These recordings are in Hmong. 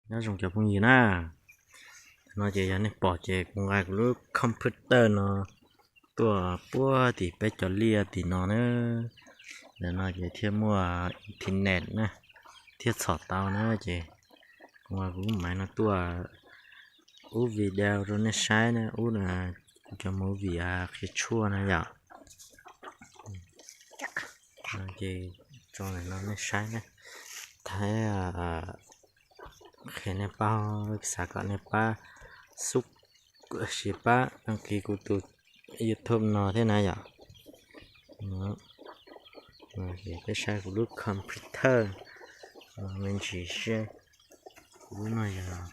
Nyob zoo cov phooj ywg na, no ces yog nej pom ces kuv nqa kuv lub computer no tuaj puag tim peb cov liaj tim no na. Ntawm no ces thiaj muaj internet na, thiaj txhom tau na ces kuv nqa kuv lub maiv no tuaj ub video rau nej saib na. Ub, kuv cov movie qhia tshuaj na yom. Ces tso ntawm no nej saib na, thiab qhia nej paub, xav kom nej pab sub, sis pab đăng ký kuv tus YouTube no thiab na yom. Peb saib kuv lub computer me ntsis seb, kuv lub no yog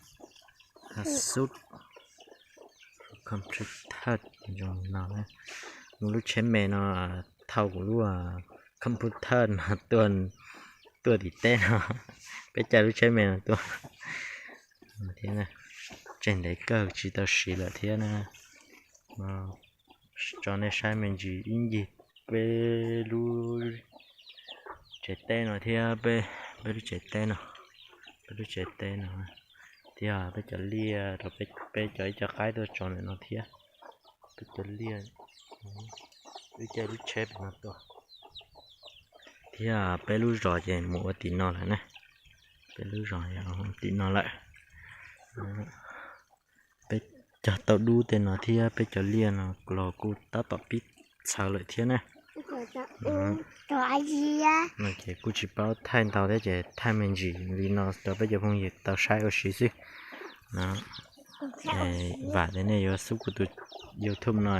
Asus computer zoo li no. Kuv lub tsheb me no thauj kuv lub computer no tuaj tim teb no, peb caij lub tsheb me no tuaj thiab. Tseg ntev kawg tsis tau siv lawm thiab na. Tso nej saib me ntsis ib ncig peb lub tsev teb no thiab, peb lub tsev teb no, peb lub tsev teb no thiab peb cov liaj rau peb cov ib co qaib tuaj tso ntawm no thiab, peb cov liaj, peb caij lub tsheb no tuaj thiab. Peb lub zos ces mus ua tim no lawm na, peb lub zos tim no lawm. Peb cog tau dub tej no thiab peb cov liaj no los kuj tab tom pib txhawv lawm thiab na. No ces kuj tsis paub thaij ntau thiab ces thaij me ntsis li no rau peb cov phooj ywg tau saib ua si xwb. Vam tias nej yuav sub kuv tus YouTube no,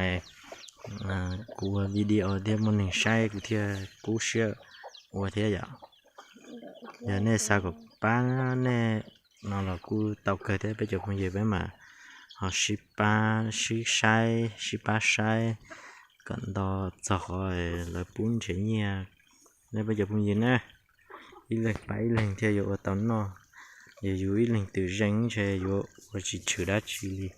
kuv ua video thiab muaj neeg saib kuv thiaj kub siab ua thiab yom. Yog nej xav kom pab nej no los kuj tau kawg thiab, peb cov phooj ywg peb mam ho sib pab sib saib sib pab saib kom nto txog qhov lawv pub nrhiav nyiaj. Nej peb cov phooj ywg na, ib leeg pab ib leeg thiaj yuav ua tau noj. Yog yus ib leeg twm zeej ntshe yuav ua tsis tshwm dab tsi li.